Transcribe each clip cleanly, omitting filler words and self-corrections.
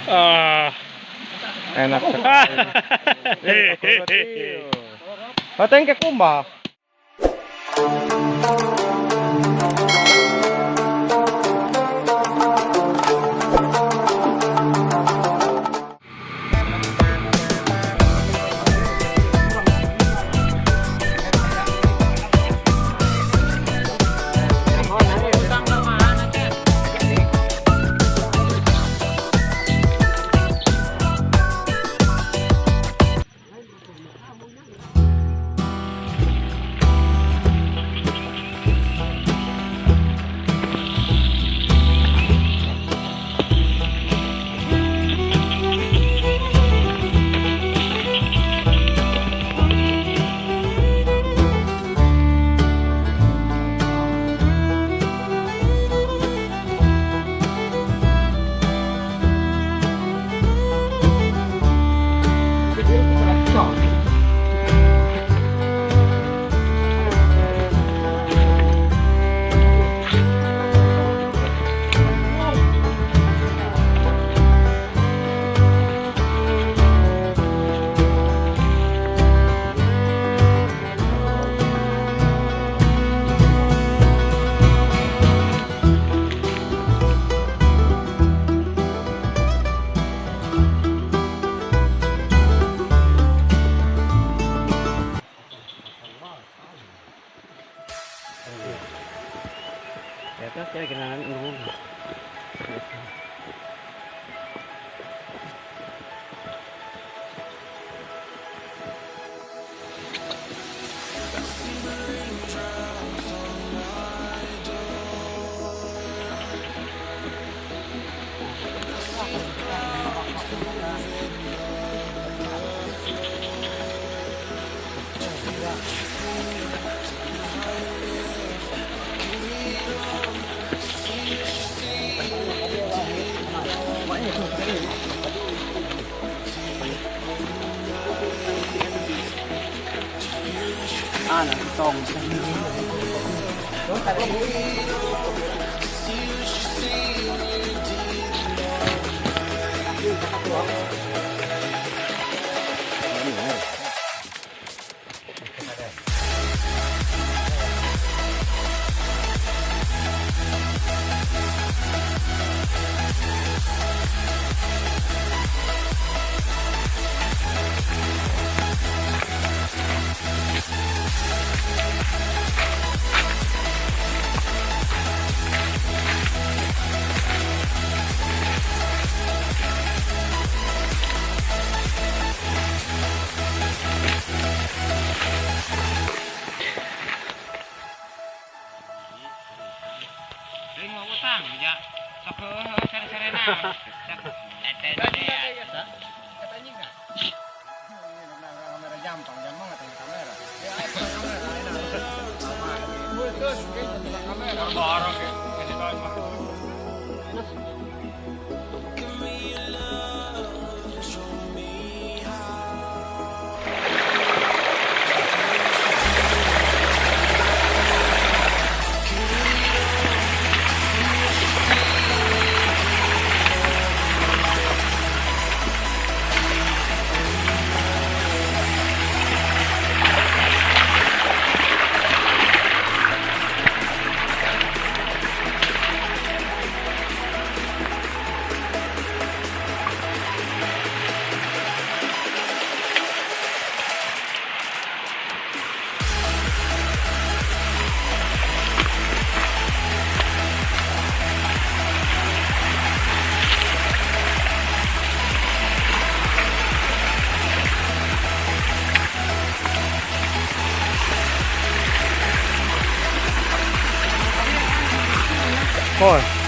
Ah. Enak sekali. Bateng ke kumaha? Boy.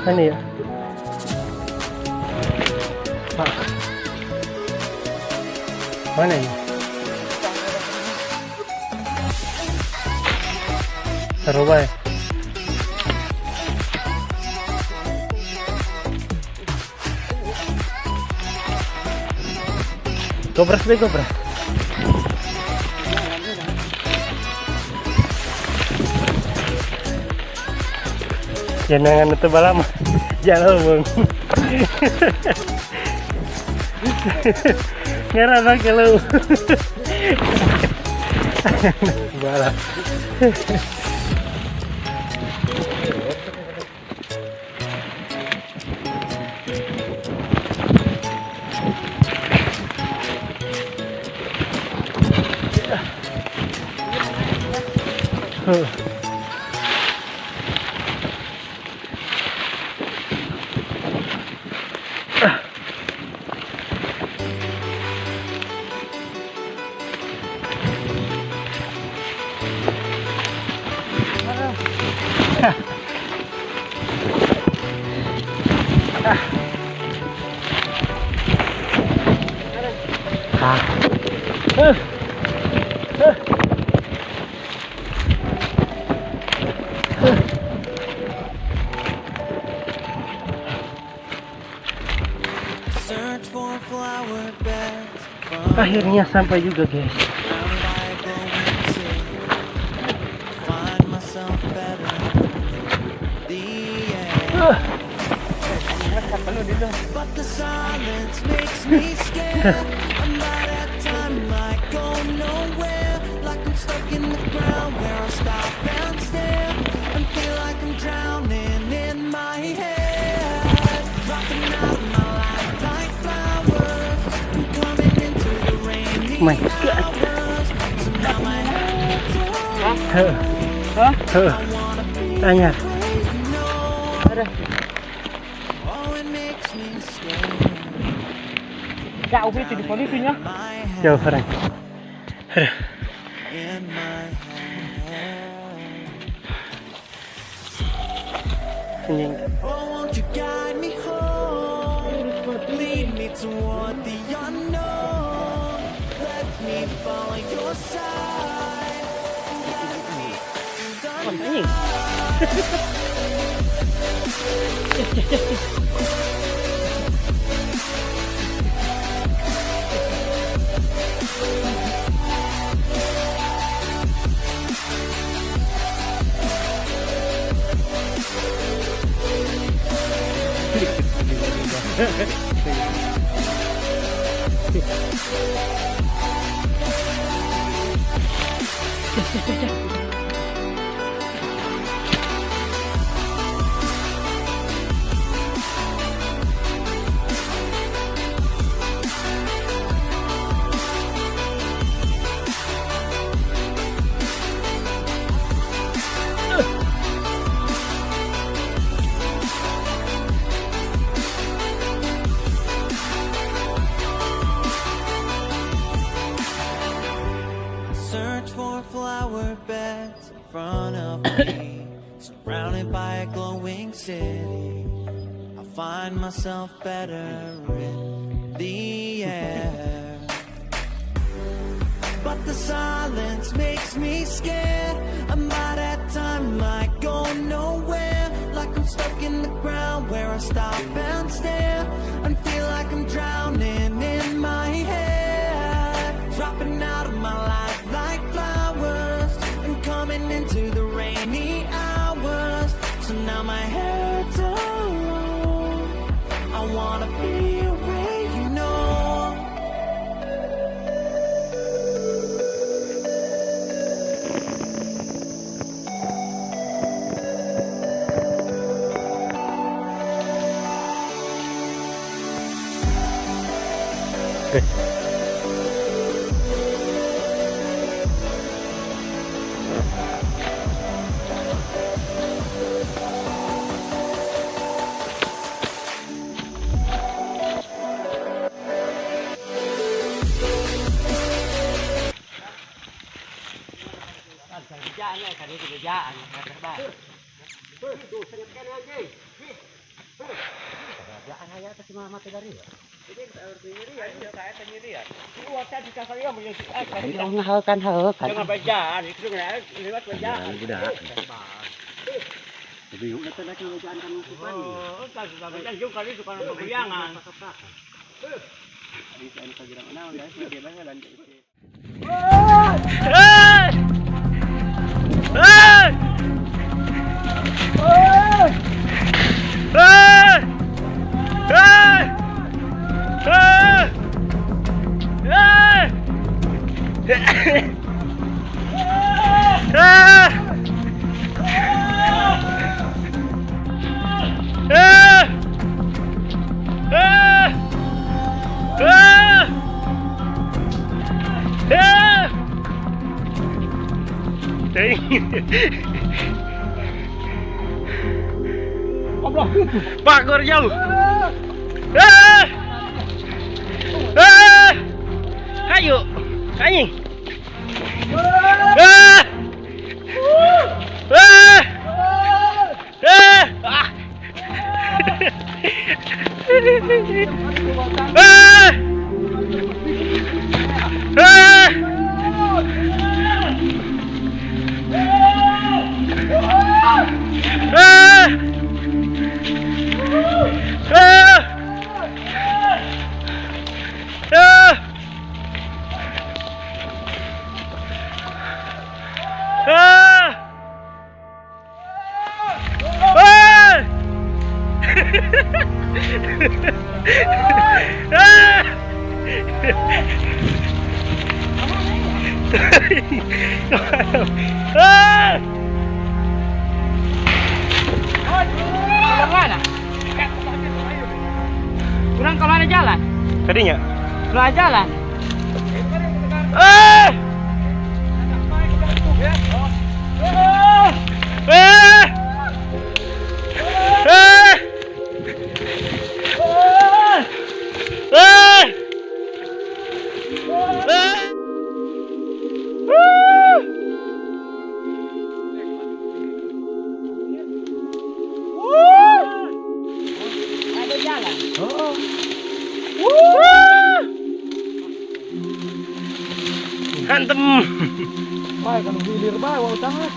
Mana ya? Pak. Mana ini? Taruh bae. Gobras be gobras. Jangan itu balama. Jalan bang. Ngerasa kalau balap. Akhirnya sampai juga, guys. My God. Hah? Tanya. Ada. Jauh itu di polisinya. Jauh orang. Aduh. Anjing. Anjing. front of me, surrounded by a glowing city. I find myself better in the air. But the silence makes me scared. And by that time I go nowhere. Like I'm stuck in the ground where I stop and stare and feel like I'm drowning in my head. Dropping out of my life like flowers and coming into the rainy hours. So now my head's alone. I wanna be where you know. Good. Parkour jauh. Ayo, anjing. Kemana? Kurang kemana jalan? Tadinya? Keluar jalan. Ada jalan. Hantem. Bay, kalau gilir bay, wah utang lah.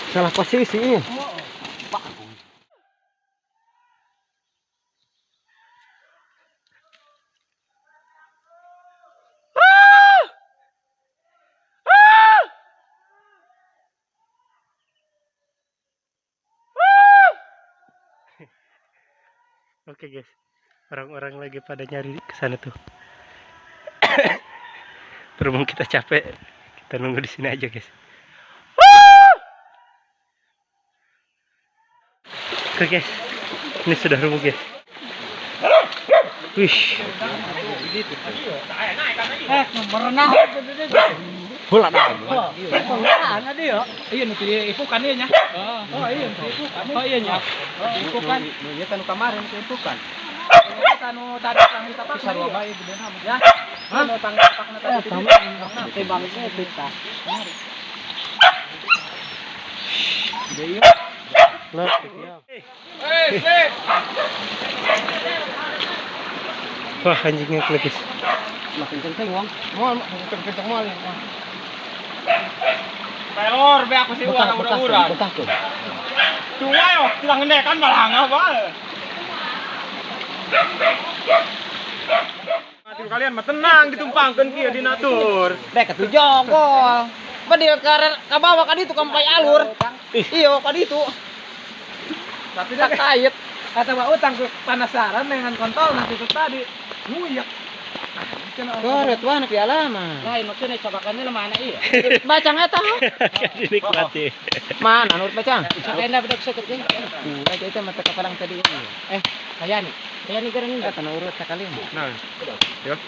Salah posisi. Oke guys, orang-orang lagi pada nyari ke sana tuh. Berhubung kita capek, kita nunggu di sini aja guys. Oke guys, ini sudah rubuh guys. Wih. Bola dah. Iya nu ipukan ieu nya. Oh iya nu ipukan. Oh iya nya. Ipukan. Nu ieu tanu kamarin nu ipukan. Tanu tadi tang tapak sarua bae beunah ya. Nu tang tapakna tadi. Timbang kita. Wah, anjingnya guys. Makin kenceng wong. Moal kenceng moal. Pelor be aku sih urang urang. Cuma yo kita ngendekan malah ngapa. Mati kalian mah tenang ditumpangkeun kieu di natur. Dek ketujuh jogol. Bedil ka bawah ka ditu kampai alur. Iyo ka ditu. Tapi Tak kait. kata Pak Utang penasaran dengan kontol nanti itu tadi. Nguyak. Koret wah nak dialama. Lain maksudnya cobakannya lemah anak iya. Bacang eta. Dinikmati. Mana nurut bacang? Kena bedak sakit ge. Aja itu mata kapalang tadi. Kaya nih. Kaya nih garang ini. Tanah urut sekali. Nah. Yo.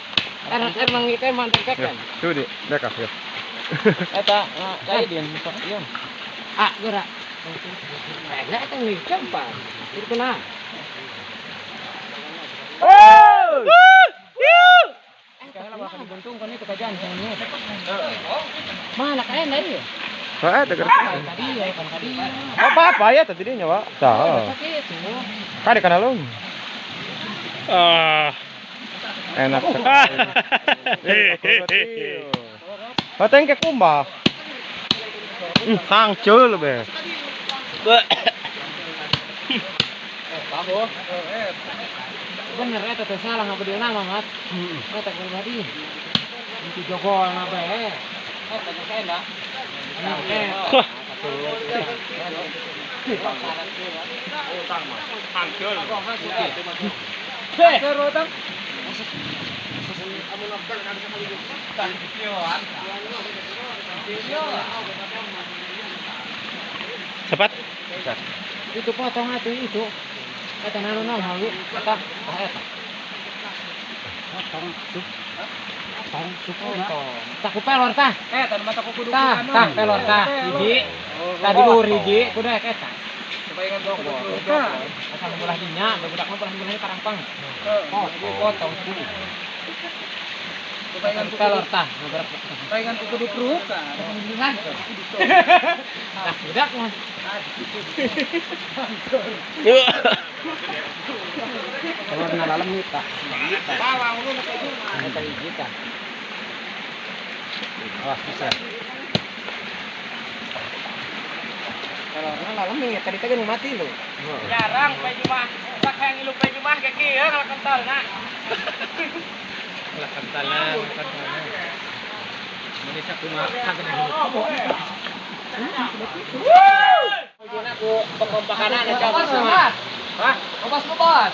Emang itu emang kan. Tuh di, dekah yo. Eta, kaya dia sok ieu. Ah, gerak. Enak eta nih gampang. Itu kena. Oh! Sekarang bakal diguntungkan itu kajian semuanya. Mana kaya tadi ya? Wah, eta Tadi ya, kan tadi. Apa-apa ya tadi dia nyawa. Tah. Kade kana lu. Ah. Enak sekali. Bateng ke kumbah. Hancur be. Bener eta teh salah ngapa dia nama, Mat. Eta pribadi. Itu jogol na bae. Eta teh enak. Wah. Cepat. Itu potong atuh itu. Eta nanu naon halu eta eta. Potong sup. Potong sup. Tak ku pelor tah. Tanu mata ku kudu Tah, tah pelor tah. Hiji. Tadi luhur hiji, kudu eta. Kebayangan kudu Asal bolah dinya, budak mah bolah bolahnya karangpang. Oh, potong sup. Kebayangan kudu Pelor tah, ngobrol. Kebayangan ku kudu perukan. Nah, budak mah. Kalau nalalem kita. Eta hiji tah. Awas bisa. Kalau nalalem nih, tadi teh nu mati lu. Jarang pe jumah. Pak yang ilu pe jumah ke kieu kalau kental nah. Lah kentalna, kentalna. Indonesia kumaha kagak aku pekompakan aja semua. Hah? Bos bos.